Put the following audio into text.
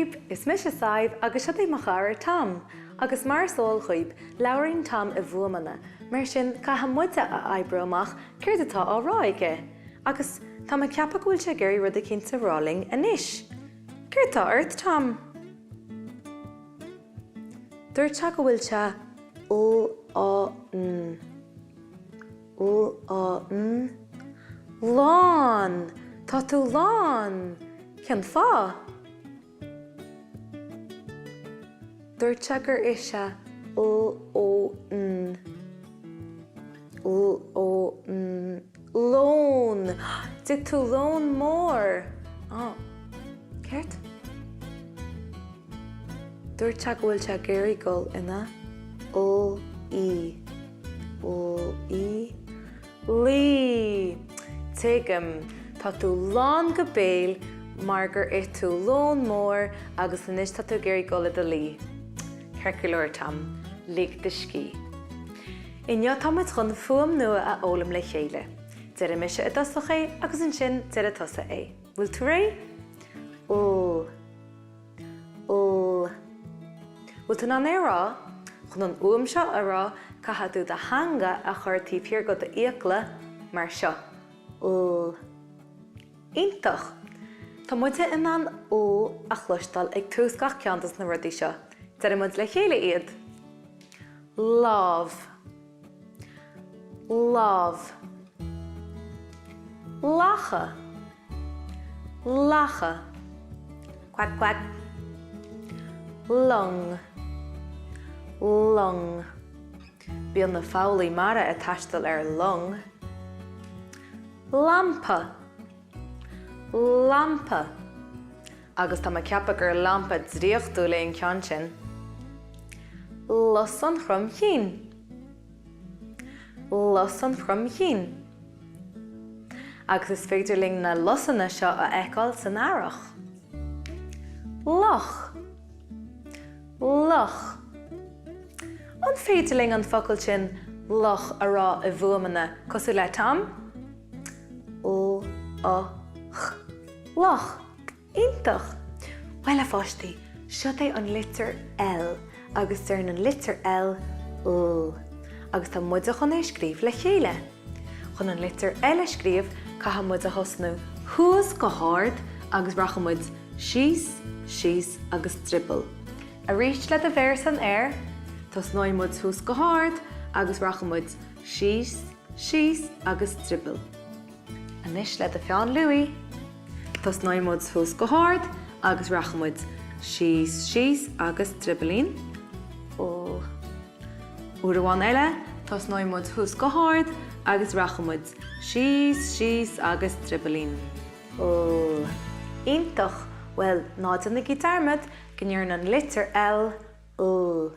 daoib! Is mise Sadhbh agus seo é mo chara Tom. Agus mar is eol dhaoib, labhraíonn Tom i bhfuaimeanna, mar sin caithfidh muide a oibriú amach céard atá á rá aige. Agus tá mé ag ceapadh go bhfuil sé ag iarraidh rud eicínt a rá linn anois. Céard tá ort, Tom? Dúirt sé go bhfuil sé l-á-n. L-á-n. Lán! Tá tú lán! Cén fáth? Dúirt sé gur ith sé l-ó-n. L-ó-n. Lón! D'ith tú lón mór! Á. Céard? Dúirt sé go bhfuil sé ag iarraidh dul ina l-í. L-í. Luí! Tuigim. Tá tú lán go béal mar gur ith tú lón mór agus anois tá tú ag iarraidh dul i do luí. Ceart go leor, Tom. Lig do scíth. Inniu tá muid chun fuaim nua a fhoghlaim le chéile. Déarfaidh mise i dtosach é agus ansin déarfaidh tusa é. Bhfuil tú réidh? L. L. Bhfuil tú in ann é a rá? Chun an fhuaim seo a rá, caithfidh tú do theanga a chur taobh thiar de d'fhiacla, mar seo. L. Iontach! Tá muide in ann L a chloisteáil ag tús gach ceann dos na rudaí seo. Déarfaidh muid le chéile iad. Lámh. Lámh. Lacha. Lacha. Quack quack. Long. Long. Bíonn na foghlaí mara ag taisteal ar long. Lampa. Lampa. Agus tá mé ag ceapadh gur lampa draíochtúil é an ceann sin. Lus an chromchinn. Lus an chromchinn. Agus is féidir linn na lusanna seo a fheiceáil san earrach. Loch. Loch. An féidir linn an focal sin loch a rá i bhfuaimeanna cosúil le Tom? L o ch. Loch. Iontach! Bhuel, a pháistí, siod é an litir L agus deireann an litir L l agus tá muide chun é a scríobh le chéile. Chun an litir L a scríobh, caithfidh muid a thosnú thuas go hard agus rachaidh muid síos, síos agus drioball. Arís le do mhéar san aer, tosnóidh muid thuas go hard agus rachaidh muid síos, síos agus drioball. Anois le do pheann luaidhe. Tosnóidh muid thuas go hard agus rachaidh muid síos, síos agus driobaillín. L. Uair amháin eile, tosnóidh muid thuas go hard agus rachaidh muid síos, síos agus driobaillín. L. Iontach! Bhuel, ná déanaigí dearmad go ndeireann an litir L, l.